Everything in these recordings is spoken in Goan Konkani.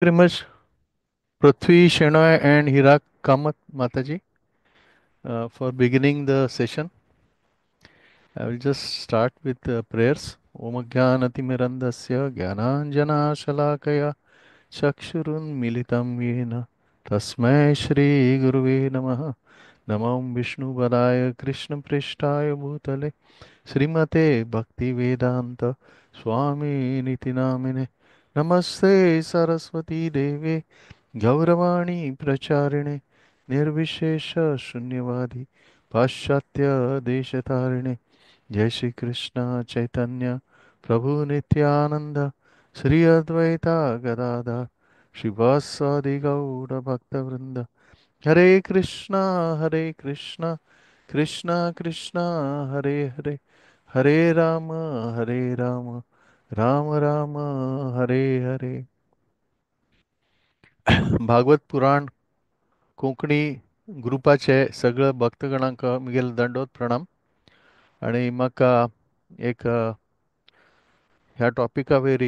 Very much, Prithvi Shenoy and Hira Kamath Mataji, for beginning the session. I will just start with prayers. Om Jnanatimirandasya Jnananjana Shalakaya Chakshurun Militam Yena Tasmai Shri Guruve Namaha. Namo Vishnu Padaya Krishna Prishtaya Bhutale Srimate Bhakti Vedanta Swami Niti Namine Namaste Saraswati Deve Gauravani Pracharine Nirvishesha Shunyavadi Paschatya Deshatarine Jai Shri Krishna Chaitanya Prabhu Nityananda Shri Advaita Gadadhar Shrivasadi Gauda Bhakta Vrinda Hare Krishna Hare Krishna Krishna Krishna Hare Hare Hare Rama Hare Rama Rama Rama Hare Hare. Bhagavad Purana Konkani ग्रुपाचे सगळे भक्तगणांक म्हगेले दंडवत प्रणाम. आनी म्हाका एक ह्या टॉपिका वयर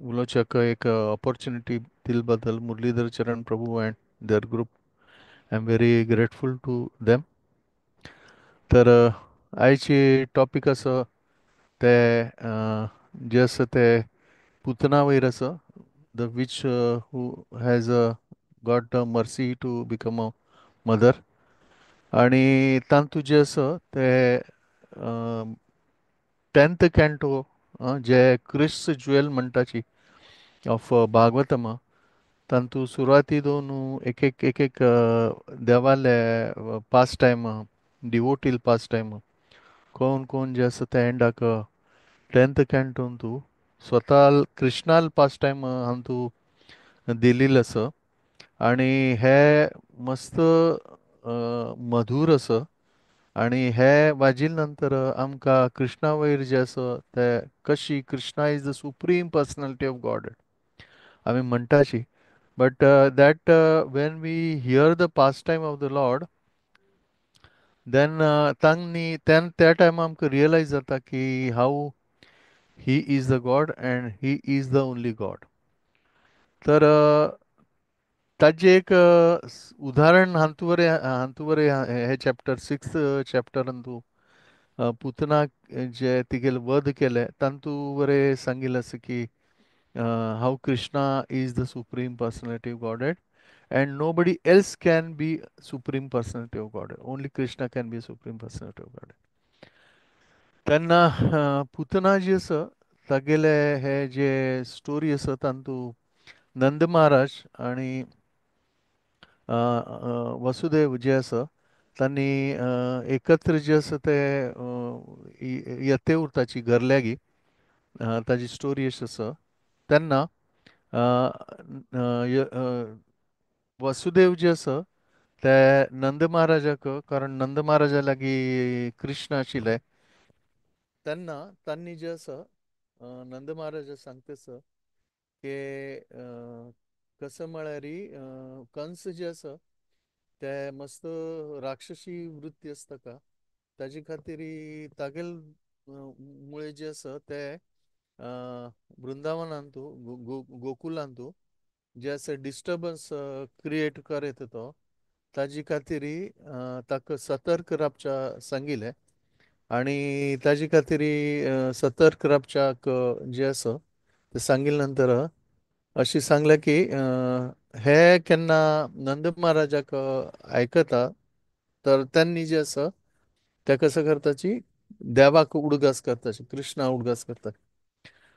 उलोवच्याक एक ऑपॉर्च्युनिटी दिल बद्दल Muralidhar Charan Prabhu and their group, I am very grateful to them. तर आयची टॉपीक आसा ते जे आसा ते पुतना वयर आसा, the which who has got the mercy to become a mother. आनी तातूंत जे आसा ते 10th canto जे क्रिस्त ज्युएल म्हणटाची ऑफ भागवतम, तातूंत सुरवाती दोन एक एक एक एक देवाले पास टायम, डिवोटील पास टायम कोण कोण जे आसा ते एंडाक 10th कॅन्टोन तूं स्वता कृष्णाल पास टायम हांतू दिलेलो आसा. आनी हे मस्त मधूर आसा. आनी हे वाजिल नंतर आमकां कृष्णा वयर जे आसा ते कशी Krishna is the supreme personality of God आमी म्हणटाशी, but that when we hear the pastime of the Lord then तांणी त्या टायमार आमकां रियलायज जाता की how he is the God and he is the only God. तर ताजें एक उदाहरण हातूंत हातूंत हे चॅप्टर 6th chapter हातूंत पुतना जे तिगेले वध केले तातूंत बरें सांगिल्लें आसा की how Krishna is the supreme personality of Godhead and nobody else can be supreme personality of Godhead, only Krishna can be supreme personality of Godhead. तेन्ना पुतना जी आसा तागेले हे जे स्टोरी आसा तातूंत नंद महाराज आनी वसुदेव जे आसा तांणी एकत्र जे आसा ते यते उरताची घर लागीं, ताजी स्टोरी अशी आसा. तेन्ना वसुदेव जे आसा ते नंद महाराजाक, कारण नंद महाराजा लागीं कृष्ण आशिल्ले, तेन्ना तांणी जे आसा नंद महाराजा सांगता आसा की कसं म्हळ्यार कंस जे आसा ते मस्त राक्षसी वृत्ती आसता का, ताजे खातीर तागेल मुळे जे आसा ते वृंदावनांतू गोकुलांतू जे आसा डिस्टर्बन्स क्रिएट करत तो, ताजे खातीर ताका सतर्क रावच्या सांगिल्लें. आनी ताजे खातीर सतर्क रावच्याक जे आसा ते सांगिल्ले नंतर अशी सांगलें की हे केन्ना नंद महाराजाक आयकता तर त्यांनी जे आसा ते कसं करताची देवाक उडगास करताची, कृष्णा उडगास करता.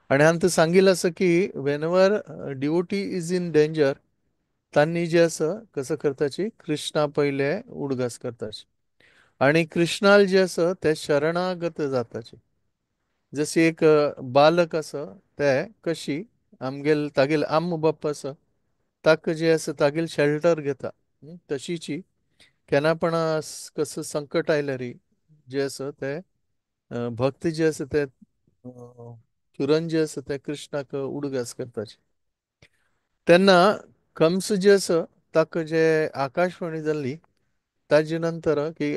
आनी हांतूं सांगिल्लें आसा की whenever devotee is in danger तांणी जे आसा कसं करताची कृष्णा पयले उडगास करताची आनी कृष्णाल जे आसा ते शरणागत जाताची. जशी एक बालक आसा ते कशी आमगेल तागेल आम बाप्पा आसा ताका जे आसा तागेल शेल्टर घेता, तशीची केन्ना पण कसं संकट आयल्यार जे आसा ते भक्त जे आसा ते तुरंत जे आसा ते कृष्णाक उडगास करताचे. तेन्ना कंस जे आसा ताका जे आकाशवाणी जाल्ली ताजे नंतर की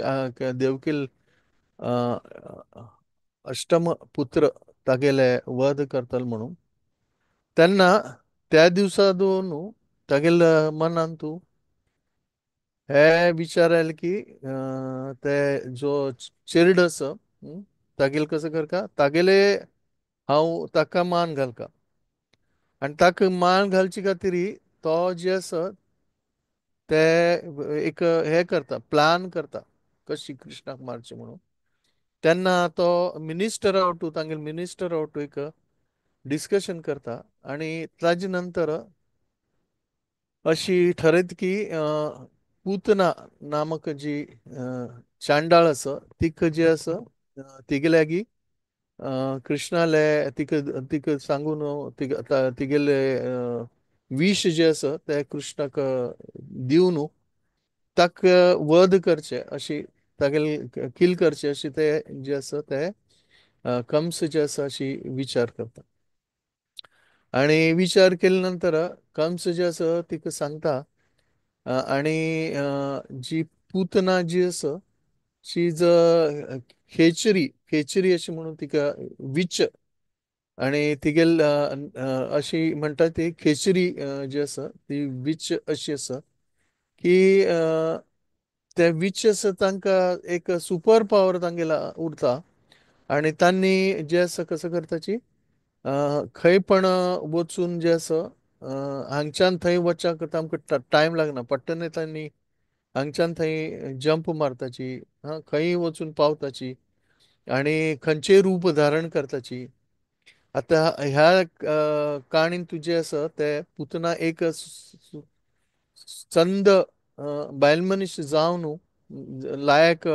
देवकील अष्टम पुत्र तागेले वध करतले म्हणून, तेन्ना त्या दिवसा दोन तागेल्या मनान तूं हे विचार आयले की ते जो चेरड आसा तागेले कसो करका, तागेले हांव ताका मान घालका आनी ताका मान घालचे खातीर तो जे आसा ते एक हे करता, प्लान करता कशी कृष्णाक मारचे म्हणून. तेन्ना तो मिनिस्टर आवटू, तांगेले मिनिस्टर आवटू एक डिस्कशन करता आनी ताजे नंतर अशी ठरयत की पूतना नामक जी चांडाळ आसा तिका जी आसा तिगे लागीं कृष्णाले तिका तिका सांगून तिका तिगेले विश जे आसा ते कृष्णाक दिवन ताका वध करचे अशी, तागेले किल करचे अशी ते जे आसा ते कंस जे आसा अशी विचार करता. आनी विचार केले नंतर कंस जे आसा तिका सांगता आनी जी पूतना जी आसा शी is खेचरी, खेचरी अशी म्हणून तिका which आनी तिगेल अशी म्हणटा ती खेचरी जी आसा ती which अशी आसा की ते which आसा तांकां एक सुपर पावर तांगेला उरता आनी तांणी जे आसा कसो करताची खंय पण वचून जे आसा हांगच्यान थंय वचपाक तांकां टायम लागना, पट्टने तांणी हांगच्यान थंय जंप मारताची, खंय वचून पावताची आनी खंयचेय रूप धारण करताची. आतां ह्या काणीन तुजें आसा ते पुतना एक चंद बायल मनीस जावन लायक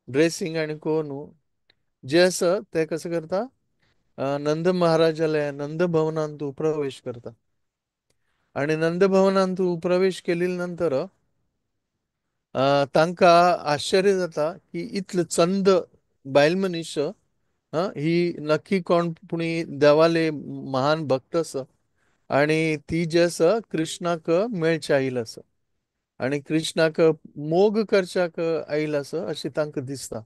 ड्रेसिंग आनी करून जे आसा ते कसो करता नंद महाराजाले नंद भवनांत तूं प्रवेश करता आनी नंद भवनांत तूं प्रवेश केले नंतर तांकां आश्चर्य जाता की इतले चंद बायल मनीस ही नक्की कोण पुणी देवाले महान भक्त आसा आनी ती जे आसा कृष्णाक मेळचे आयल आसा आनी कृष्णाक मोग करच्याक आयल आसा अशें तांकां दिसता.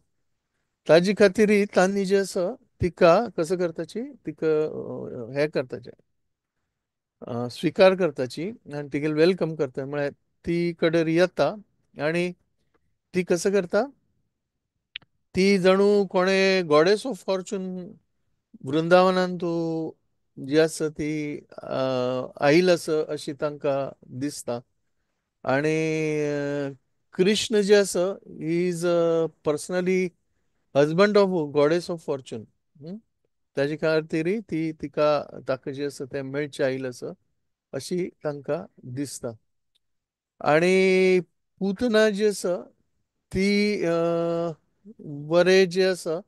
ताजे खातीर तांणी जे आसा तिका कसो करताची तिका हे करताचे स्विकार करताची आनी तिगेले welcome करता, म्हळ्यार ती कडेन येता आनी ती कसो करता ती जणू कोणे गॉडेस ऑफ फॉर्च्यून वृंदावनान तूं जी आसा ती आयल आसा अशी तांकां दिसता. आनी कृष्ण जे आसा he is personally husband of goddess of fortune, ताजे खातीर ती तिका ताका जे आसा तें मेळचें आयल आसा अशी तांकां दिसता. आनी पूतना जी आसा ती बरें जे आसा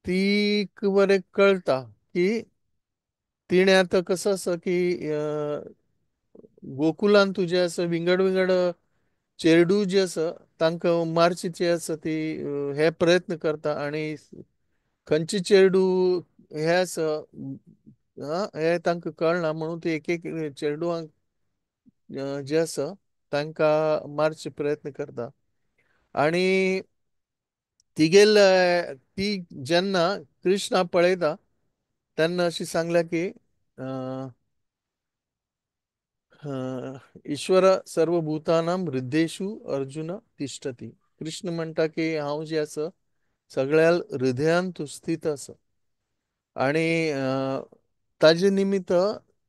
तीक बरें कळटा की तिणें आतां कसो आसा की गोकुलान तुजें आसा विंगड विंगड चेरडू जे आसा तांकां मारची जे आसा ती हे प्रयत्न करता आनी खंयचे चेरडू हे आसा हे तांकां कळना म्हणून ती एक एक चेरडुवांक जे आसा तांकां मारचे प्रयत्न करता. आनी तिगेल ती जेन्ना कृष्णा पळयता तेन्ना अशी सांगल्या की ईश्वर सर्वभूतानां हृदयेषु अर्जुन तिष्ठति. कृष्ण म्हणटा की हांव जे आसा सगळ्या हृदयान तूं स्थित आसा आनी ताजे निमित्त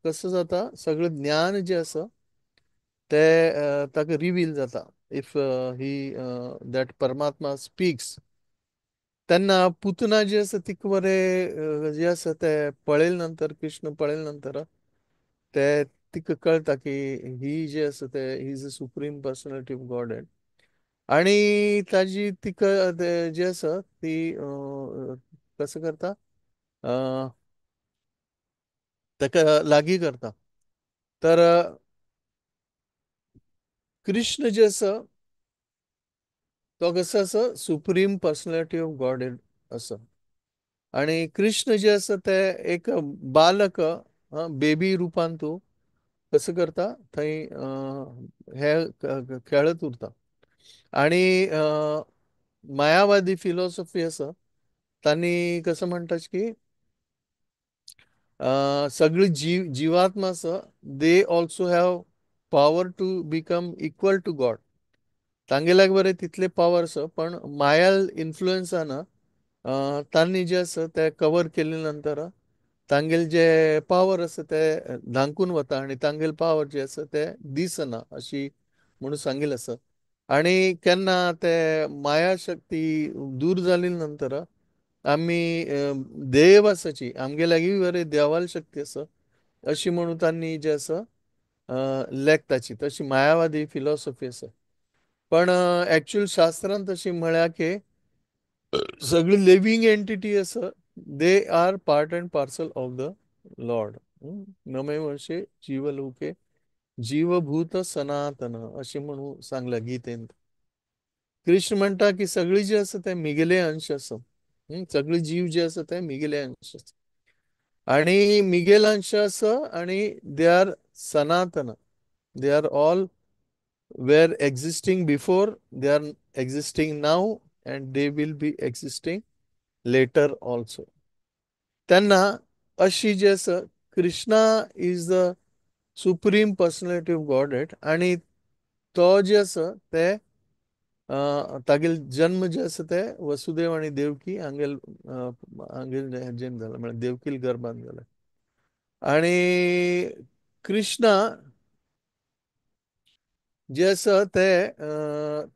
कसो जाता सगळें ज्ञान जें आसा ते ताका रिवील जाता. If he that परमात्मा स्पीक्स तेन्ना पुतना जे आसा तिका बरें जे आसा ते पळयले नंतर कृष्ण पळयले नंतर ते तिका कळटा की ही जे आसा ते he is a supreme personality of Godhead. आनी ताजी तिका जे आसा ती कसो करता ताका लागीं करता. तर कृष्ण जे आसा तो कसो आसा सुप्रीम पर्सनॅलिटी ऑफ गॉड आसा आनी कृष्ण जे आसा ते एक बालक बेबी रुपान तूं कसो करता थंय हे खेळत उरता. आनी मायावादी फिलॉसॉफी आसा तांणी कसो म्हणटा की सगळी जीवात्मा आसा, they also have power to become equal to God. तांगेल्याक बरें तितले पावर आसा, पण मायाल इन्फ्लुएन्सान तांणी जे आसा ते कवर केले नंतर तांगेले जे पावर आसा ते धांकून वता आनी तांगेले पावर जे आसा ते दिसना अशी म्हणून सांगिल्लें आसा. आनी केन्ना ते माया शक्ती दूर जाली नंतर आमी देव आसाची, आमगे लागीं बरें देवाल शक्ती आसा अशी म्हणून तांणी जे आसा लेखताची, तशी मायावादी फिलॉसॉफी आसा. पण एक्चुअल शास्त्रान तशी म्हळ्यार की सगळी लिव्हींग एंटिटी आसा, they are part and parcel of the lord. नमे वर्षे जीवलोके जीवभूत सनातन अशें म्हणून सांगलां गीतेंत. कृष्ण म्हणटा की सगळी जे आसा ते मिगेले अंश आसा, सगळी जीव जे आसा ते मिगेले अंश आसा आनी मिगेल अंश आसा आनी they are Sanatan, they are all were existing before, they are existing now and they will be existing later also. तेन्ना अशी जे आसा, Krishna is the supreme personality of godhead आनी तो जे आसा ते तागेल जन्म जे आसा ते वसुदेव आनी देवकी हांगेल हांगेल जन्म जाला, म्हळ्यार देवकील गर्भान जाला. आनी कृष्णा जे आसा ते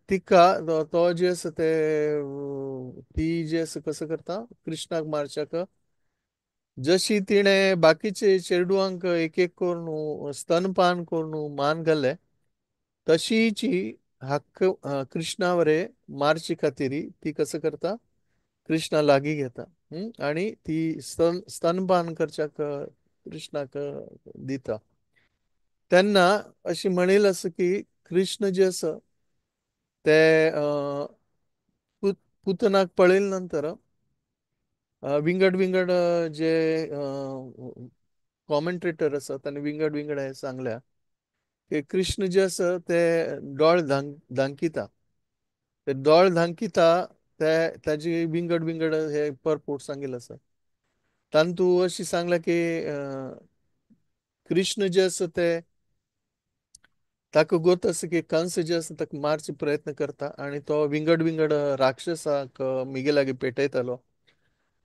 तिका तो जे आसा ते ती जे आसा कसो करता कृष्णाक मारच्याक, जशी तिणें बाकीचे चेडवांक एक एक करून स्तनपान करून मान घाले, तशीची हक्क कृष्णा वरे मारचे खातीर ती कसो करता कृष्णा लागीं घेता आनी ती स्तनपान करच्याक कृष्णाक दिता. तेन्ना अशी म्हणील आसा की कृष्ण जे आसा ते पुतनाक पळयले नंतर विंगड विंगड जे कॉमेंट्रेटर आसा तांणी विंगड विंगड हें सांगल्या की कृष्ण जे आसा ते दोळ धांकिता, ते दोळ धांकिता ते ताजी विंगड विंगड हे परपोर्ट सांगिल्लें आसा. तातूंत अशी सांगलां की कृष्ण जे आसा ते ताका गोत आसा की कंस जे आसा ताका मारचे प्रयत्न करता आनी तो विंगड विंगड राक्षसाक मिगे लागीं पेटयतालो.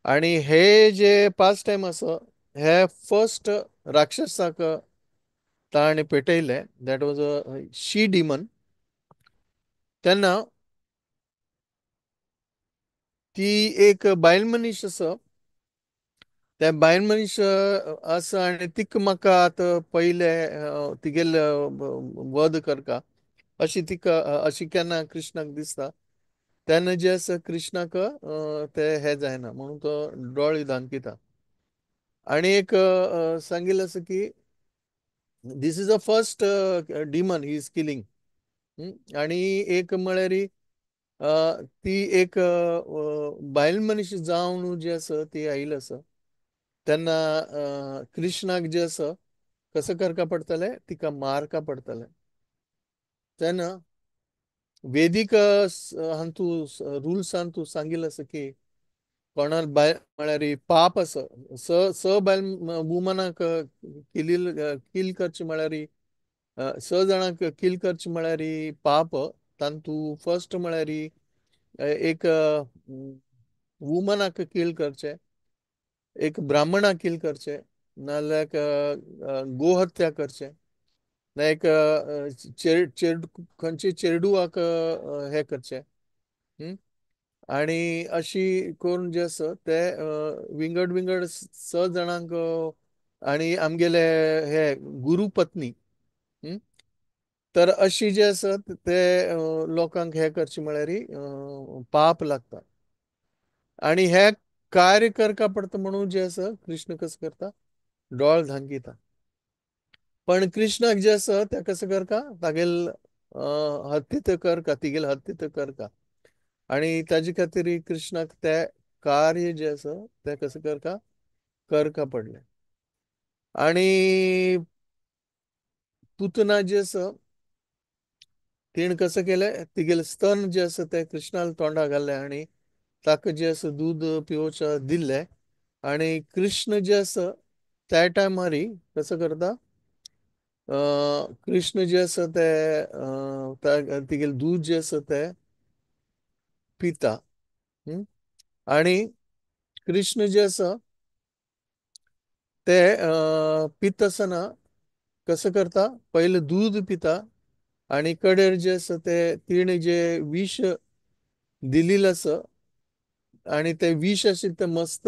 आनी हे जे पास टायम आसा हे फर्स्ट राक्षसाक ताणें पेटयलें, that was a she demon. तेन्ना ती एक बायल मनीस आसा, त्या बायल मनीस आसा आनी तिका म्हाका आतां पयले तिगेले वध करका अशी तिका अशी केन्ना कृष्णाक दिसता तेन्ना जे आसा कृष्णाक ते हे जायना म्हणून तो दोळे धांकिता. आनी एक सांगिल्लें आसा की this is a first demon he is killing. आनी एक म्हळ्यार ती एक बायल मनीस जावन जी आसा ती आयिल्ली आसा. तेन्ना कृष्णाक जे आसा कसो करका पडटलें, तिका मारका पडटलें. तेन्ना वेदीक हांतू रुल्सान तूं सांगिल्लें आसा की कोणाक बायल म्हळ्यार पाप आसा, स बायल वुमनाक किलील किल करचें म्हळ्यार स जाणांक किल करचें म्हळ्यार पाप. तातूंत फर्स्ट म्हळ्यार एक वुमनाक किल करचें, एक ब्राह्मणाक किल करचें, नाजाल्यार गोहत्या करचें, ना एक खंयचे चेरडुवाक हें करचें. आनी अशी करून जे आसा ते विंगड विंगड स जाणांक आनी आमगेले हे गुरुपत्नी, तर अशी जे आसा ते लोकांक हें करचें म्हळ्यार पाप लागता. आनी हे कार्य करका पडटा म्हणून जे आसा कृष्ण कसो करता दोळ धांकिता. पण कृष्णाक जे आसा ते कसो करता तागेल हत्तीत करका, तिगेल हत्तीत करका. आनी ताजे खातीर कृष्णाक ते कार्य जे आसा ते कसो करका करका पडलें. आनी पुतना जे आसा तिणें कसो केलें तिगेलें स्तन जे आसा ते कृष्णाल तोंडा घालें आनी ताका जे आसा दूद पिवोवचें दिल्लें. आनी कृष्ण जे आसा त्या टायमार कसो करता, कृष्ण जे आसा ते तिगेले दूद जे आसा ते पिता. आनी कृष्ण जे आसा ते पिता आसतना कसो करता, पयलें दूद पिता आनी कडेर जे आसा ते तिणें जे विश दिलेलें आसा आनी ते विश आशिल्लें ते मस्त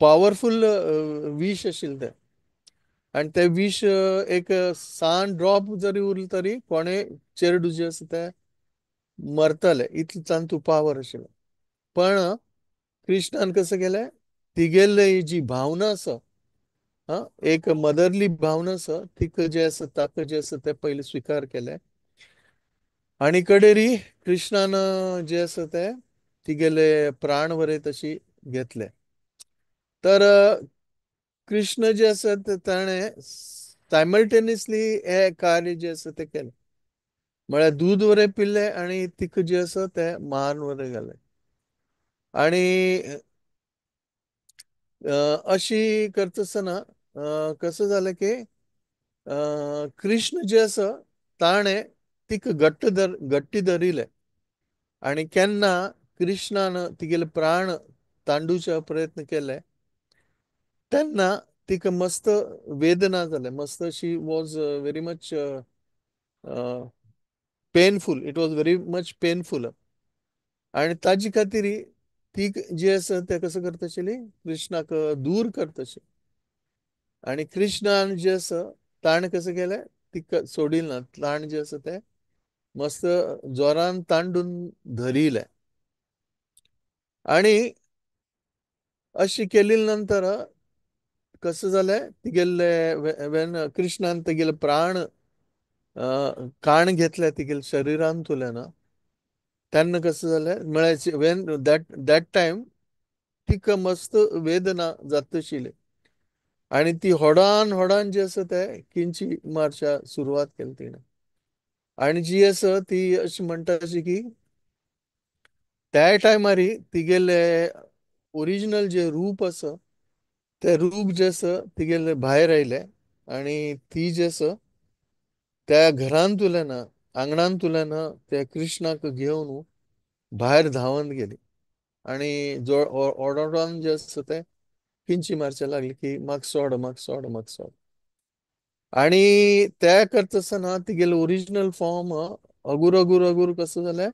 पावरफूल विश आशिल्लें तें. आनी ते विश एक सान ड्रॉप जरी उरलें तरी कोणें चेरडूं जें आसा तें मरतलें, इतलें तातूंत पावर आशिल्लें. पण कृष्णान कसं केलें, तिगेली जी भावना आसा, एक मदरली भावना आसा, तिका जें आसा ताका जें आसा तें पयलें स्विकार केलें. आनी कडेरी कृष्णान जें आसा तें तिगेले प्राण वरे तशी घेतले. तर कृष्ण जे आसा ते ताणें सायमल्टेनियसली हे कार्य जे आसा तें केलें, म्हळ्यार दूद वरे पिल्लें आनी तिका जें आसा तें मारून वरे घालें. आनी अशी करता आसतना कसं जालें की कृष्ण जे आसा ताणें तिका घट्ट धरिल्लें. आनी केन्ना कृष्णान तिगेले प्राण तांडुचे प्रयत्न केले तेन्ना तिका मस्त वेदना जाले, मस्त she was very much painful, it was very much painful. आनी ताजे खातीर ती जी आसा ते कसो करता आशिल्ली, कृष्णाक दूर करता आशिल्ली. आनी कृष्णान जे आसा ताणें कसं केलें, तिका सोडिल ना, ताणें जें आसा तें मस्त जोरान तांडून धरिलें. आनी अशी केली नंतर कसं जालें, तिगेले वेन कृष्णान तिगेले प्राण काण घेतले तिगेले शरिरांतुल्यान ना, तेन्ना कसं जालें म्हळ्यार when that time तिका मस्त वेदना जाता आशिल्ली. आनी ती होडान होडान जे आसा ते किंची मारच्या सुरवात केली तिणें. आनी जी आसा ती अशी म्हणटा अशी की त्या टायमार तिगेले ओरिजिनल जे रूप आसा ते रूप जे आसा तिगेले भायर आयले. आनी ती जे आसा त्या घरांतुल्यान आंगणांतुल्यान त्या कृष्णाक घेवन भायर धांवन गेली. आनी जो ओडोडोन जे आसा ते किंची मारचे लागली की म्हाका सोड, म्हाका सोड, म्हाका सोड. आनी त्या करता आसतना तिगेले ओरिजिनल फॉर्म अगूर अगूर अगूर कसं जालें,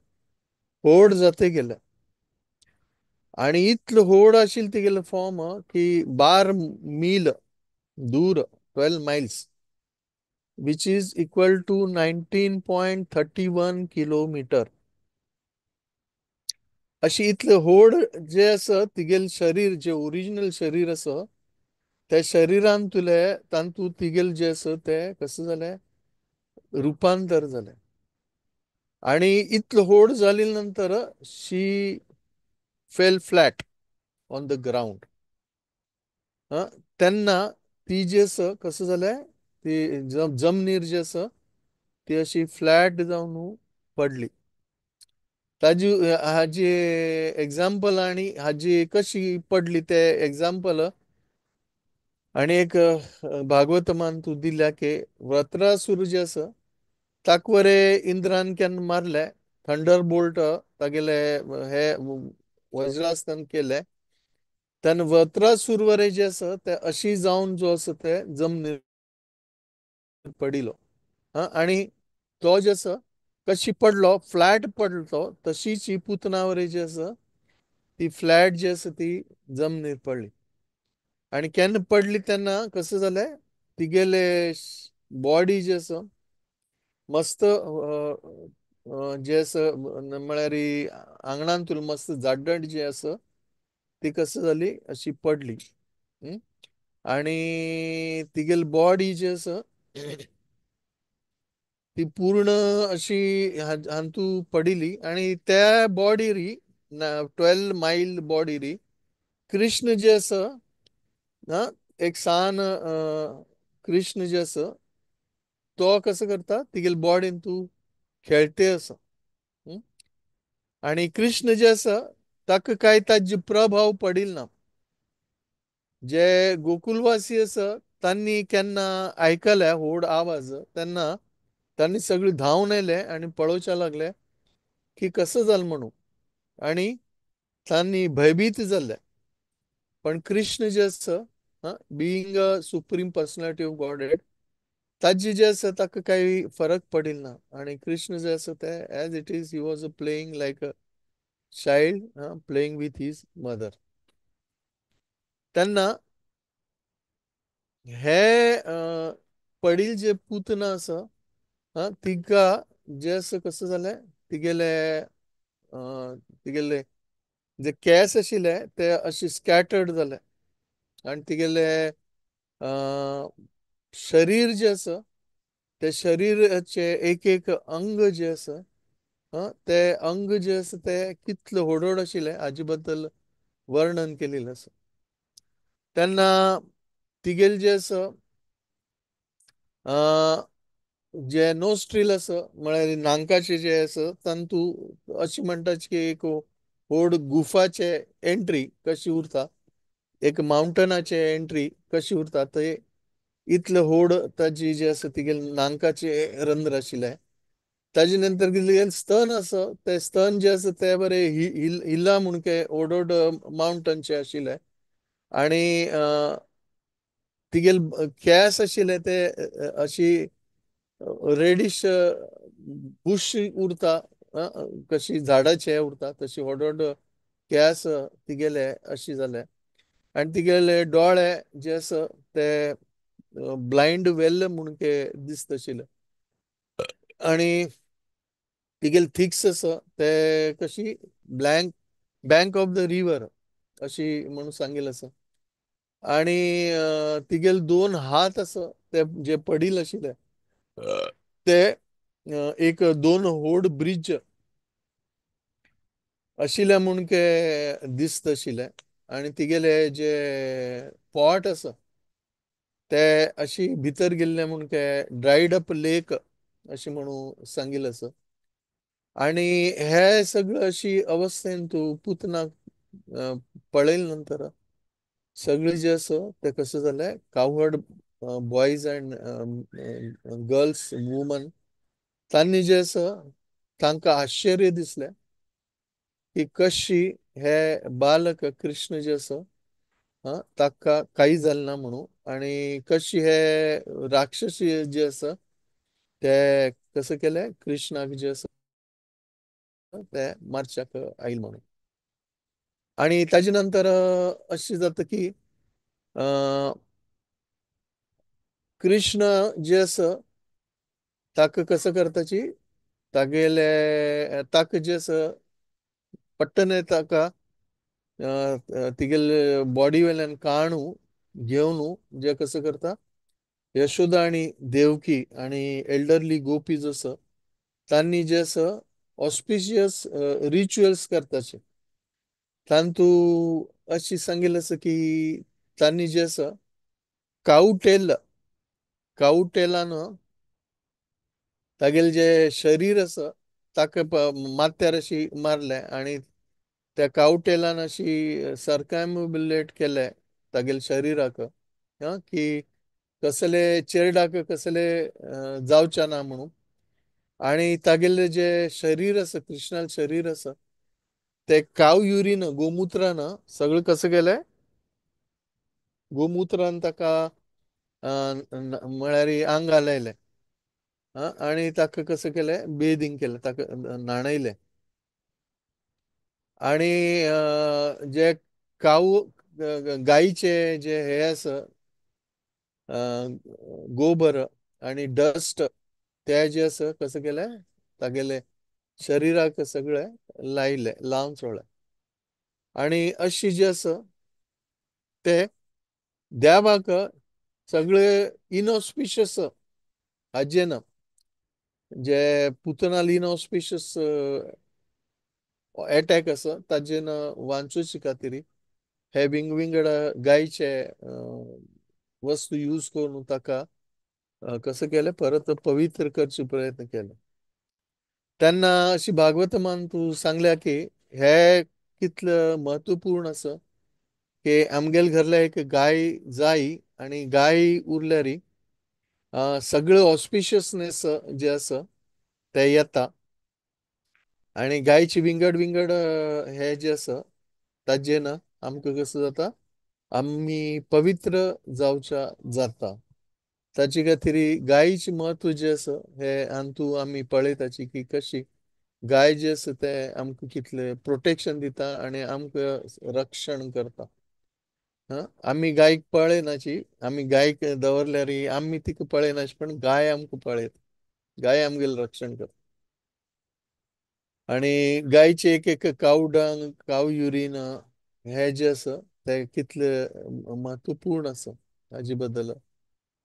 होड जाते गेलें. आनी इतलो होड आशिल्लें तिगेलें फॉर्म की 12 मील दूर, 12 miles, which is equal to 19.31 kilometre. अशी इतले होड जे आसा तिगेलें शरीर, जे ओरिजिनल शरीर आसा त्या शरिरान तुले तांतू तिगेलें जे आसा तें कसं जालें, रुपांतर जालें. आनी इतलो होड जाले नंतर she fell flat on the ground. तेन्ना ती जी आसा कसं जालें, ती जमनीर जी आसा ती अशी फ्लॅट जावन पडली. ताजी हाजी एग्जाम्पल आनी हाजी कशी पडली ते एग्जाम्पल आनी एक भागवतमान तूं दिल्या की वृत्रासुर जे आसा ताकवरे इंद्रान केन्ना मारले, थंडर बोल्ट तागेले हे वज्रास्तान केले, तेन्ना वृत्रासुर वरे जे आसा ते अशी जावन जो आसा ते जमनीर पडिलो. आनी तो जे आसा कशी पडलो, फ्लॅट पडलो तो, तशीच ही पुतना वरे जी आसा ती फ्लॅट जी आसा ती जमनीर पडली. आनी केन्ना पडली तेन्ना कसं जालें, तिगेले बॉडी जी आसा मस्त जे आसा म्हळ्यार आंगणान तुला मस्त जाड्डण जी आसा ती कसं जाली अशी पडली. आनी तिगेली बॉडी जी आसा ती पूर्ण अशी हांतू पडिली. आनी त्या बॉडीरी 12 मायल बॉडीरी कृष्ण जे आसा, एक सान कृष्ण जे आसा तो कसो करता, तिगेली बॉडीन तूं खेळते आसा. आनी कृष्ण जे आसा ताका काय ताजे प्रभाव पडिल ना. जे गोकुलवासी आसा तांणी केन्ना आयकले व्हड आवाज तेन्ना तांणी सगळी धांवन येयले आनी पळोवच्या लागले की कसं जालें म्हणून, आनी तांणी भयभीत जाल्ले. पण कृष्ण जे आसा, being a supreme personality of Godhead, ताजी जे आसा ताका काही फरक पडिल ना. आनी कृष्ण जे आसा ते as it is he was playing like a child playing with his mother. तेन्ना हे पडील जे पूतना आसा, तिका जे आसा कसं जालें, तिगेले जे केंस आशिल्ले ते अशे स्कॅटर्ड जाले आनी तिगेले शरीर जे आसा ते शरीराचे एक एक अंग जे आसा, ते अंग जे आसा ते कितले व्हड व्हड आशिल्ले हाजे बद्दल वर्णन केलेलें आसा. तेन्ना तिगेले जे आसा, जे नोस्ट्रील आसा म्हळ्यार नांकाचे जे आसा तांतू अशें म्हणटा की एक व्हड गुफाचे एंट्री कशी उरता, एक माउंटनाचे एंट्री कशी उरता, ते इतले व्हड ताजी जे आसा तिगेले नांकाचे रंध्र आशिल्ले. ताजे नंतर तिगेले स्तन आसा ते स्तन जे आसा ते बरे हिला म्हूण के व्हड व्हड माउंटनचे आशिल्ले. आनी तिगेले केंस आशिल्ले ते अशी रेडीश बुश उरता, कशी झाडाचे उरता तशी व्हड व्हड केंस तिगेले अशी जाले. आनी तिगेले दोळे जे आसा ते ब्लायंड वेल्ले म्हूण के दिसता आशिल्ले. आनी तिगेले थिक्स आसा ते कशी blank bank of the river अशी म्हणून सांगेल आसा. आनी तिगेले दोन हात आसा ते जे पडील आशिल्ले ते एक दोन व्हड ब्रिज आशिल्ले म्हूण के दिसता आशिल्ले. आनी तिगेले जे पोट आसा ते अशी भितर गेल्ले म्हूण के ड्रायड अप लेक अशें म्हणून सांगिल्लें आसा. आनी हे सगळं अशी अवस्थेन तूं पुतनाक पळयले नंतर सगळें जें आसा तें कसं जालें, cowherd boys and girls woman तांणी जें आसा तांकां आश्चर्य दिसलें की कशी हे बालक कृष्ण जे आसा, ताका कांय जालें ना म्हणून, आनी कशी हे राक्षसी जे आसा ते कसं केलें कृष्णाक जे आसा ते मारच्याक आयल म्हणून. आनी ताजे नंतर अशें जाता की कृष्ण जे आसा ताका कसं करताची तागेले ताका जे आसा पट्टन ताका तिगेले बॉडी वेल्यान काणू घेवन जे कसं करता यशोदा आनी देवकी आनी एल्डरली गोपीज आसा तांणी जे आसा ऑस्पिशियस रिच्युअल्स करताचे. तांतू अशी सांगिल्लें आसा की तांणी जे आसा कावटेल, कावटेलान तागेलें जे शरीर आसा ताका माथ्यार अशी मारलें आनी त्या कावटेलान अशी सरकाम्बुलेट केलें तागेले शरिराक, की कसले चेरडाक कसले जावचे ना म्हणून. आनी तागेलें जे शरीर आसा कृष्णालें शरीर आसा ते काव युरीन गोमुत्रान सगळें कसं केलें, गोमुत्रान ताका म्हळ्यार आंगा लायलें, आनी ताका कसं केलें बेदींग केलें, ताका न्हाणयलें. आनी जे काव गायचे जे हे आसा गोबर आनी डस्ट ते जे आसा कसं केलें तागेले शरिराक सगळें लायलें, लावन सोडलें. आनी अशी जे आसा ते देवाक सगळे इनऑस्पिशियस हाजे ना जे पुतनाल इनऑस्पिशियस एटॅक आसा ताजे ना वांचोवचे खातीर हे विंगविंगड गायचे वस्तू यूज करून ताका कसं केलें परत पवित्र करचे प्रयत्न केले. तेन्ना अशी भागवतमान तूं सांगल्या की हे कितलें म्हत्वपूर्ण आसा की आमगेल घरला एक गाय जाय आनी गाय उरल्यार सगळें ऑस्पिशियसनेस जे आसा ते येता. आनी गायची विंगड विंगड हे जे आसा ताजें ना आमकां कसो जाता, आमी पवित्र जावच्या जाता. ताचे खातीर गायचें म्हत्व जें आसा हें अंतू आमी पळयताची की कशी गाय जे आसा तें आमकां कितलें प्रोटेक्शन दिता आनी आमकां रक्षण करता. आमी गायक पळयनाची, आमी गायक दवरल्यार आमी तिका पळयनाशी, पण गाय आमकां पळयता, गाय आमगेलें रक्षण करता. आनी गायचे एक एक काव डंग, काव युरीन हे जे आसा ते कितले म्हत्वपूर्ण आसा हाजे बद्दल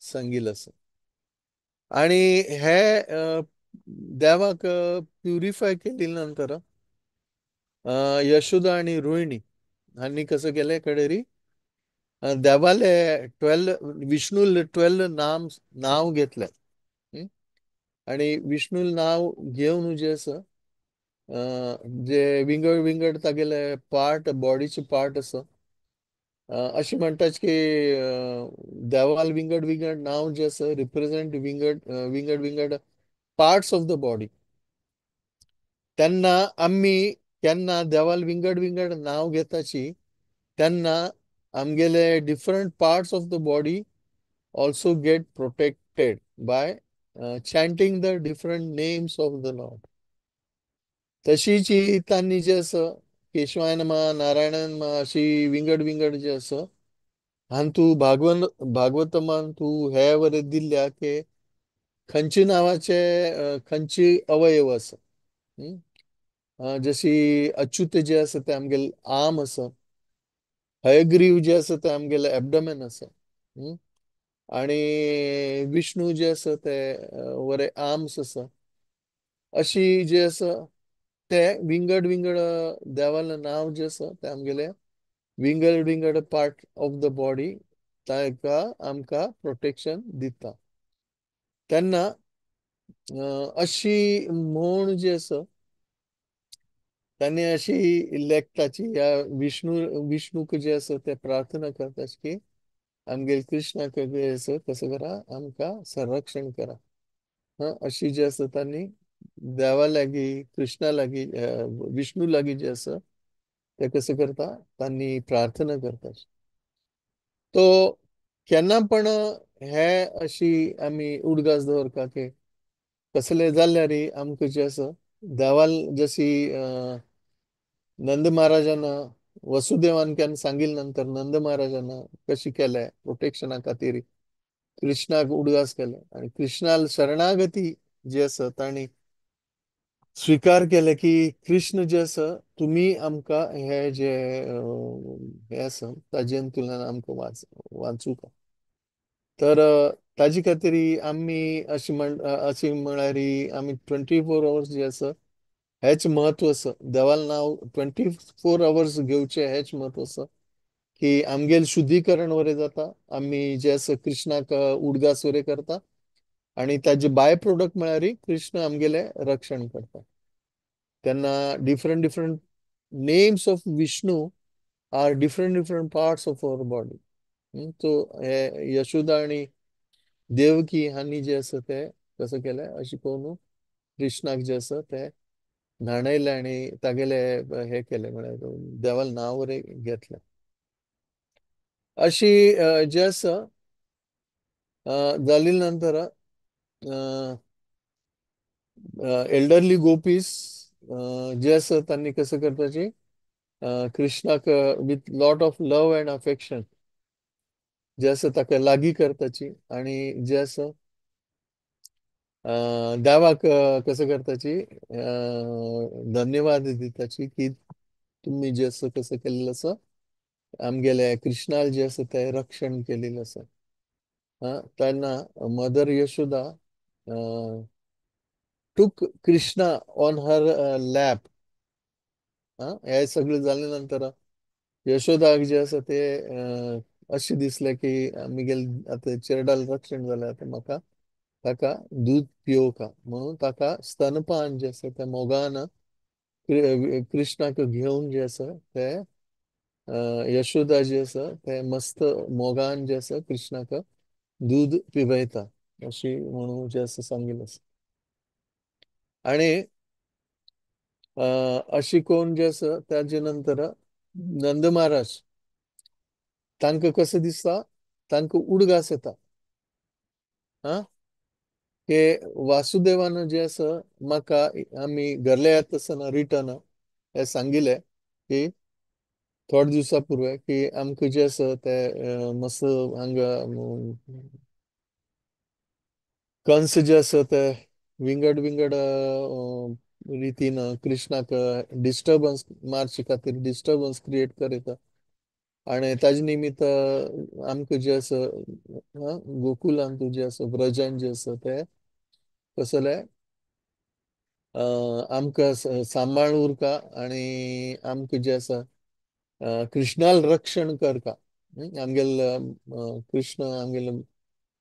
सांगिल्लें आसा. आनी हे देवाक प्युरिफाय केले नंतर यशोदा आनी रोहिणी हांणी कसं केलें कडेरी देवाले 12 विष्णूले 12 नाव घेतले. आनी विष्णूल नाव घेवन जे आसा जे विंगड विंगड तागेले पार्ट, बॉडीचे पार्ट आसा, अशें म्हणटात की देवाल विंगड विंगड नांव जे आसा रिप्रेझेंट विंगड विंगड विंगड पार्ट्स ऑफ the body. तेन्ना आमी केन्ना देवाल विंगड विंगड नांव घेताची तेन्ना आमगेले different parts of the body also get protected by chanting the different names of the lord. तशीच ही तांणी जे आसा केशवाय नमः, नारायणाय नमः अशी विंगड विंगड जे आसा हांतू भागवतमान तूं हे वरें दिल्ल्या की खंयचे नांवाचे खंयचे अवयव आसा. जशी अच्युत जे आसा ते आमगेले आर्म आसा, हयग्रीव जे आसा ते आमगेले एबडोमेन आसा, आनी विष्णू जे आसा ते वरे आर्म्स आसा. अशी जे आसा ते विंगड विंगड देवाले नांव जे आसा ते आमगेले विंगड विंगड पार्ट ऑफ the body ताका आमकां प्रोटेक्शन दिता. तेन्ना अशी म्हण जी आसा तांणी अशी लेखताची ह्या विष्णूक जे आसा ते प्रार्थना करता की आमगेले कृष्णाक जे आसा कसो करा आमकां संरक्षण करा. अशी जे आसा तांणी देवा लागीं, कृष्णा लागीं, विष्णू लागीं जे आसा ते कसो करता तांणी प्रार्थना करता. तो केन्ना पण हे अशी आमी उडगास दवरता की कसले जाल्यार आमकां जे आसा देवाल जशी नंद महाराजान वसुदेवान केन्ना सांगिल्ले नंतर नंद महाराजान कशी केले प्रोटेक्शना खातीर कृष्णाक उडगास केले आनी कृष्णाल शरणागती जी आसा तांणी स्विकार केले की कृष्ण जे आसा तुमी आमकां हे जे हे आसा ताजेंतल्यान आमकां वाचूंक. तर ताजे खातीर आमी अशी अशी म्हळ्यार आमी 24 अवर्स जे आसा हेच म्हत्व आसा. देवाल नांव 24 अवर्स घेवचें हेच म्हत्व आसा की आमगेल शुद्धीकरण वरें जाता, आमी जे आसा कृष्णाक उडगास वरें करता आनी ताजे बाय प्रोडक्ट म्हळ्यार कृष्ण आमगेले रक्षण करता. तेन्ना different different names of Vishnu are different different parts of our body. So हे यशोदा आनी देवकी हांणी जे आसा ते कसो केलें अशें करून कृष्णाक जे आसा ते न्हाणयलें आनी तागेले हे केलें म्हळ्यार देवाल नांव वरें घेतलें. अशी जे आसा जाली नंतर एल्डरली गोपीस जे आसा तांणी कसो करपाची कृष्णाक with lot of love and affection जे आसा ताका लागीं करताची आनी जे आसा देवाक कसो करताची धन्यवाद दिताची की तुमी जे आसा कसो केल्लें आसा आमगेले कृष्णाल जे आसा ते रक्षण केलेलें आसा. तेन्ना mother Yashoda took Krishna on her lap. हे सगळें जाले नंतर यशोदाक जे आसा ते अशें दिसलें की आमगेले आतां चेरडाल रक्षण जालें, आतां म्हाका ताका दूद पिवोवका म्हणून ताका स्तनपान जे आसा ते मोगान कृष्णाक घेवन जे आसा ते यशोदा जी आसा ते मस्त मोगान जे आसा कृष्णाक दूद पिवयता अशी म्हणून जे आसा सांगिल्लें आसा. आनी अशी कोण जे आसा ताजे नंतर नंद महाराज तांकां कसो दिसता, तांकां उडगास येता आं की वासुदेवान जे आसा म्हाका आमी घरले येता आसतना रिटर्न हे सांगिल्लें की थोडे दिवसा पूर्वे की आमकां जे आसा ते मस्त हांगा कंस जे आसा ते विंगड विंगड रितीन कृष्णाक डिस्टर्बन्स मारचे खातीर डिस्टर्बन्स क्रिएट करता आनी ताजे निमित्त आमकां जे आसा गोकुलान जे आसा व्रजान जे आसा ते कसले आमकां सांबाळ उरका आनी आमकां जे आसा कृष्णाल रक्षण करका. आमगेल कृष्ण आमगेल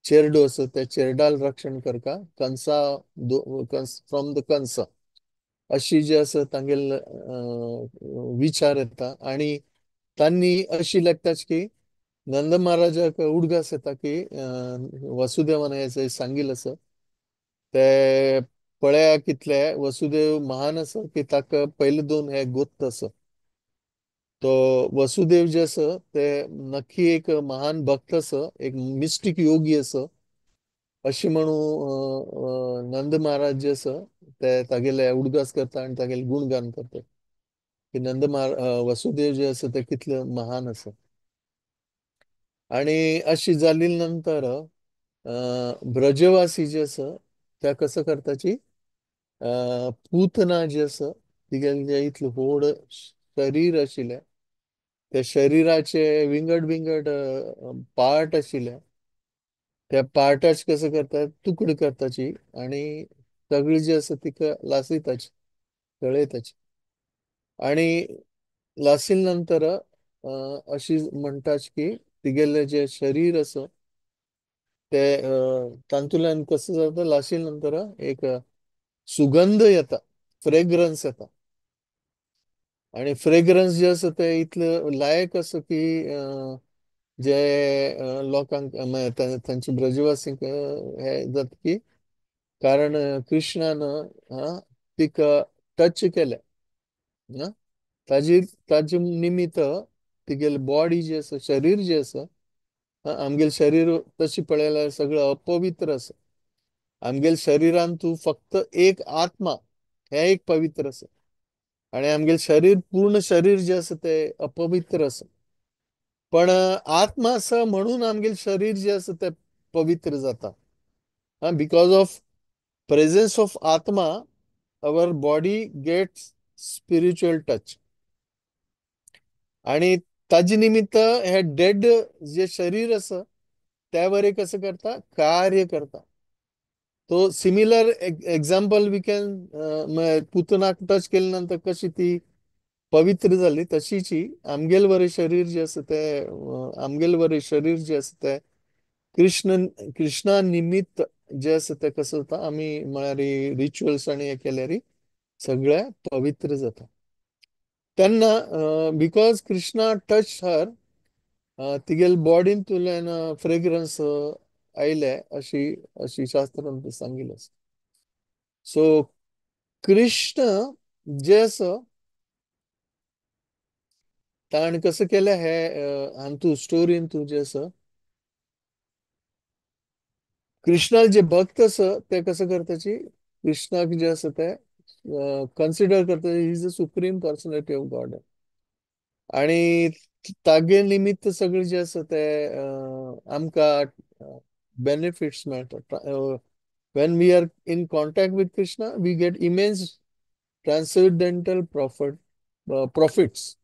चेरडो आसा त्या चेरडाल रक्षण करका कंसा फ्रॉम the कंसा अशी जे आसा तांगेल विचार येता. आनी तांणी अशी लागताच की नंद महाराजाक उडगास येता की वासुदेवान हे सांगिल्लें आसा ते पळया कितले वसुदेव महान आसा की ताका पयले दोन हे गोत्त आसा. तो वसुदेव जे आसा ते नक्की एक महान भक्त आसा, एक मिस्टीक योगी आसा अशी म्हणून नंद महाराज जे आसा ते तागेले उडगास करता आनी तागेले गुणगान करता की नंद वसुदेव जे आसा ते कितले महान आसा. आनी अशी जाली नंतर ब्रजवासी जे आसा त्या कसो करताची पूतना जे आसा तिगेलें जे इतलें व्हड शरीर आशिल्लें त्या शरीराचे विंगड विंगड पार्ट आशिल्ले त्या पार्टाचे कसो करतात तुकडे करताची आनी सगळी जी आसा तिका लासयताची जळयताची. आनी लासिल नंतर अशी म्हणटाच की तिगेलें जे शरीर आसा ते तातूंतल्यान कसो जाता लासिल नंतर एक सुगंध येता, फ्रेग्रन्स येता. आनी फ्रेग्रन्स जे आसा ते इतले लायक आसा की जे लोकांक तांचे ब्रजवासींक हे जाता की कारण कृष्णान तिका टच केलें ताजी ताजे निमित्त तिगेले बॉडी जी आसा शरीर जे आसा आमगेले शरीर तशी पळयल्यार सगळें अपवित्र आसा. आमगेले शरीरान तूं फक्त एक आत्मा हें एक पवित्र आसा आनी आमगेले शरीर पूर्ण शरीर जे आसा ते अपवित्र आसा, पण आत्मा आसा म्हणून आमगेले शरीर जे आसा ते पवित्र जाता. Because of presence of atma our body gets spiritual touch. आनी ताजे निमित्त हे डेड जे शरीर आसा त्या वरे कसं करता कार्य करता. तो सिमिलर एक्झाम्पल we can पुतनाक टच केले नंतर कशी ती पवित्र जाली तशीची आमगेल वरे शरीर जे आसा ते आमगेल वरे शरीर जे आसा ते कृष्ण कृष्णा निमित्त जे आसा ते कसं जाता आमी म्हळ्यार रिच्युअल्स आनी हे केल्यार सगळे पवित्र जाता. तेन्ना because Krishna touch हर तिगेल बॉडींतल्यान फ्रेग्रन्स आयले अशी अशी शास्त्रान सांगिल्लें आसा. सो कृष्ण जे आसा ताणें कसं केलें हे हातूंत स्टोरीन तूं जे आसा कृष्णाल जे भक्त आसा ते कसं करताची कृष्णाक जे आसा ते कन्सिडर करता is the supreme personality of God. आनी तागे निमित्त सगळे जे आसा ते आमकां बेनिफिट्स मेळटा. When we are in contact with Krishna we get immense transcendental profits.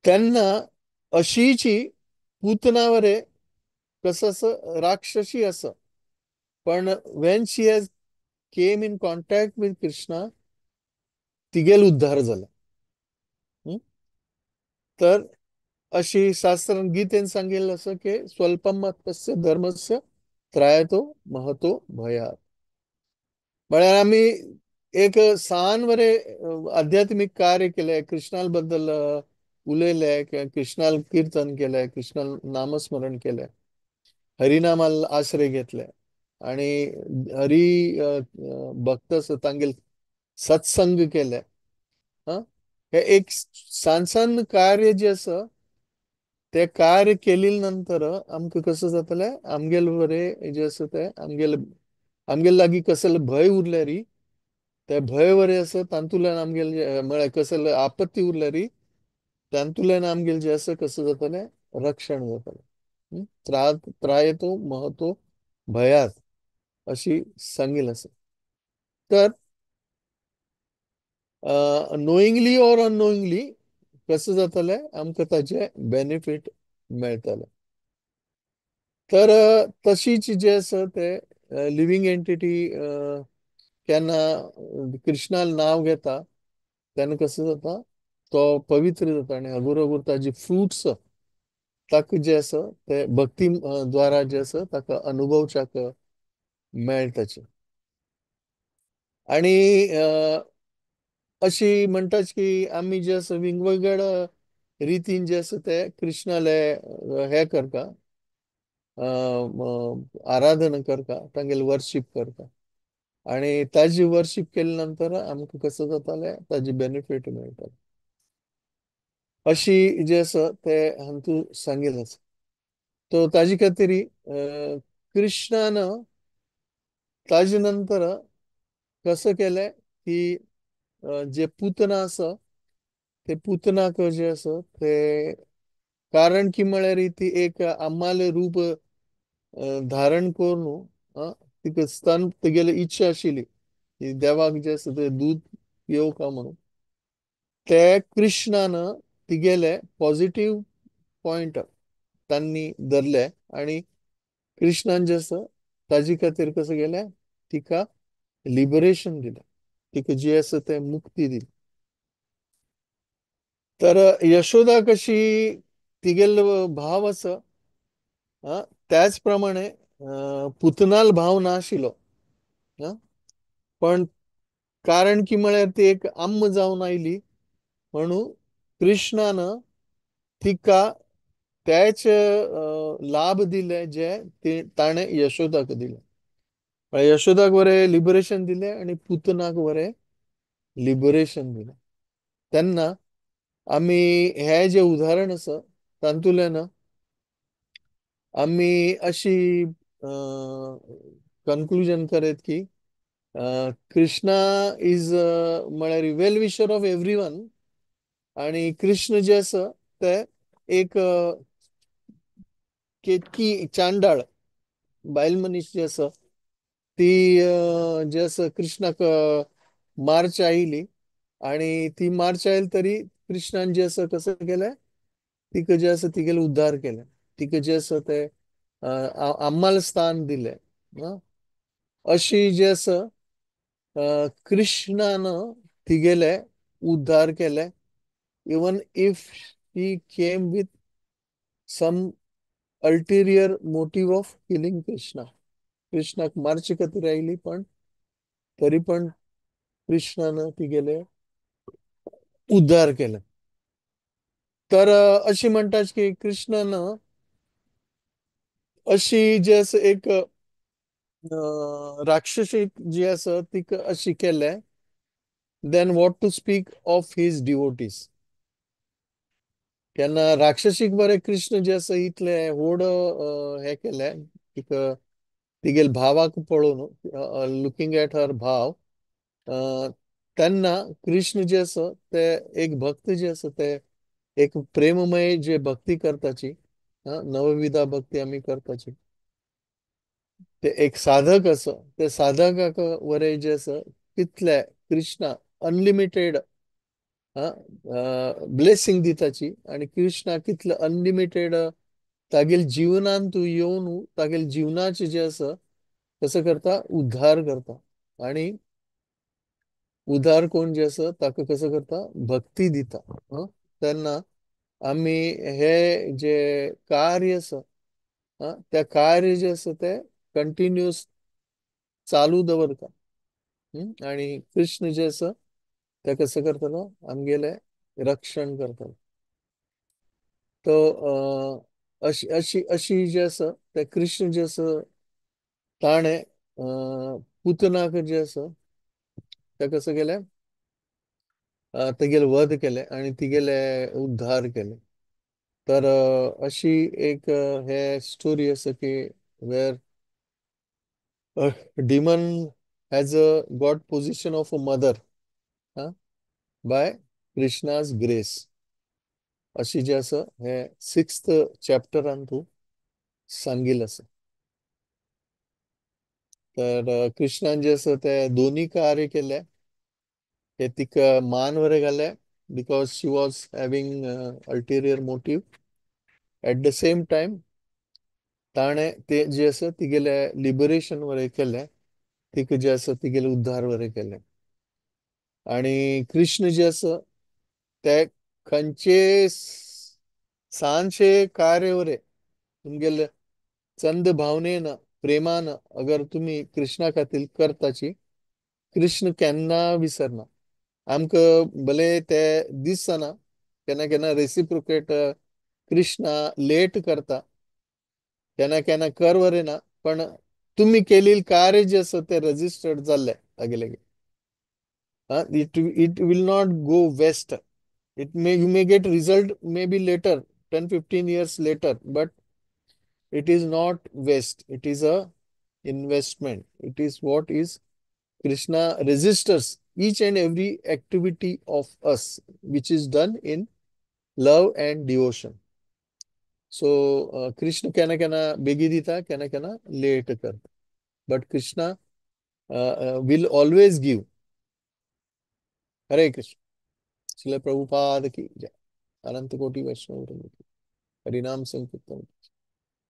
तेन्ना अशीची पूतना वरे कसं आसा राक्षसी आसा, पण when she has came in contact with Krishna तिगेल उद्धार जाला. तर अशी शास्त्रान गीतेन सांगिल्लें आसा की स्वल्पम अल्पस्य धर्मस्य त्रायतो महतो भयात्. म्हळ्यार आमी एक सान वरे आध्यात्मीक कार्य केलें कृष्णा बद्दल उलयले किंवा कृष्णाल कीर्तन केलें, कृष्णाल नामस्मरण केलें, हरिनामाल आश्रय घेतले आणि हरी भक्त तांगेल सत्संग केले. हे एक सान सान कार्य जे आसा ते कार्य केले नंतर आमकां कसं जातलें, आमगेल बरें जे आसा ते आमगेल आमगेल लागीं कसले भंय उरल्यारी ते भंय बरें आसा तातूंतल्यान आमगेल म्हळ्यार कसले आपत्ती उरल्यारी तातूंतल्यान आमगेल जे आसा कसं जातलें, रक्षण जातलें. त्रायतो महतो भयात अशी सांगील आसा. तर नोईंगली ऑर अननोईंगली कसं जातलें आमकां ताचे बेनिफीट मेळटले. तर तशीच जे आसा ते लिव्हींग एंटिटी केन्ना कृष्णाल नांव घेता तेन्ना कसं जाता, तो पवित्र जाता आनी हगुर हगुर ताजी फ्रुट्स ताका जे आसा ते भक्ती द्वारा जे आसा ताका अनुभवच्याक मेळटाचे. आनी अशी म्हणटाच की आमी जे आसा विंगवेगळ रितीन जे आसा ते कृष्णाले हे करता, आराधना करता, तांगेले वर्शीप करता आनी ताजी वर्शीप केले नंतर आमकां कसं जातालें, ताजी बेनिफीट मेळटा अशी जे आसा ते हांतू सांगील आसा. तो ताजे खातीर कृष्णान ताजे नंतर कसं केलें की जे पुतना आसा ते पुतनाक जे आसा ते, कारण की म्हळ्यार ती एक आम्माले रूप धारण करून तिका स्तन तिगेली इच्छा आशिल्ली की देवाक जे आसा ते दूद पियोवका म्हणून, ते कृष्णान तिगेले पॉझिटिव्ह पॉयंट तांणी धरले आनी कृष्णान जे आसा ताजे खातीर कसं केलें, तिका लिबरेशन दिलें, तिका जे आसा ते मुक्ती दिली. तर यशोदा कशी तिगेलो भाव आसा त्याच प्रमाणे पुतनाल भाव नाशिल्लो, पण कारण की म्हळ्यार ती एक आम्म जावन आयली म्हणून कृष्णान तिका त्याच लाभ दिले जे ताणें यशोदाक दिले. यशोदाक बरें लिबरेशन दिलें आनी पुतनाक बरें लिबरेशन दिलें. तेन्ना आमी हे जे उदाहरण आसा तातूंतल्यान आमी अशी कन्क्लुजन करीत की कृष्णा is म्हळ्यार well wisher of every one आनी कृष्ण जे आसा ते एक केतकी चांडाळ बायल मनीस जे आसा ती जे आसा कृष्णाक मार्च आयली आनी ती मार्च आयली तरी कृष्णान जे आसा कसं केलें, तिका जे आसा तिगेले उद्धार केले, तिका जे आसा ते आम्माल स्थान दिलें. अशी जे आसा कृष्णान तिगेले उद्धार केले, even if he came with some ulterior motive of killing Krishna. कृष्णाक मारचे खातीर आयली पण तरी पण कृष्णान तिगेले उद्धार केले. तर अशी म्हणटात की कृष्णान अशी जे आसा एक राक्षसी जी आसा तिका अशी केले, then what to speak of his devotees. केन्ना राक्षसीक बरें कृष्ण जे आसा इतले व्हड हे केले तिका तिगेल भावाक पळोवन, लुकींग एट हर भाव, तेन्ना कृष्ण जे आसा ते एक भक्त जे आसा ते एक प्रेममय जे भक्ती करताची, नवविधा भक्ती आमी करताची, ते एक साधक आसा, ते साधकाक वरे जे आसा तितले कृष्णा अनलिमिटेड ब्लेसिंग दिताची आनी कृष्णा कितले अनलिमिटेड तागेल जीवनान तूं येवन तागेल जीवनाचे जे आसा कसं करता, उद्धार करता आनी उद्धार कोण जे आसा ताका कसं करता, भक्ती दिता. तेन्ना आमी हे जे कार्य आसा त्या कार्य जे आसा ते कंटिन्युअस चालू दवरता आनी कृष्ण जे आसा ते कसं करतलो, आमगेले रक्षण करतलो. तो अशी अशी अशी जे आसा ते कृष्ण जे आसा ताणें पुतनाक जे आसा ते कसं केलें, तेगेले वध केले आणि तिगेले उद्धार केले. तर अशी एक हे स्टोरी आसा की where demon has a got position of a mother by Krishna's grace. अशी जे आसा हे सिक्स्थ चॅप्टरान तूं सांगिल आसा. तर कृष्णान जे आसा ते दोन्ही कार्य केले, ते तिका मान वरे घाले because she was having ulterior motive. At the same time ताणें ते जे आसा तिगेले लिबरेशन वरे केले, तिका जे आसा तिगेले उद्धार वरे केले. आणि कृष्ण जे आसा ते खंयचे सानशे कार्य वरे तुमगेले चंद भावनेन प्रेमान अगर तुम्ही कृष्णा खातीर करताची, कृष्ण केन्ना विसरना. आमकां भले ते दिसना, केन्ना केन्ना रेसिप्रोकेट कृष्णा लेट करता, केन्ना केन्ना कर वरे ना, पण तुम्ही केलेलं कार्य जे आसा ते रजिस्टर्ड जाल्ले तागेले. It will not go waste. It may, you may get result may be later, 10-15 years later, but it is not waste. It is a investment. It is what is Krishna registers each and every activity of us which is done in love and devotion. So Krishna केन्ना केन्ना बेगी दिता, केन्ना केन्ना लेट करता, but Krishna will always give. Hare Krishna. Srila Prabhupada की जय. अनंत कोटि वैष्णव वृंद की. हरिनाम संकीर्तन.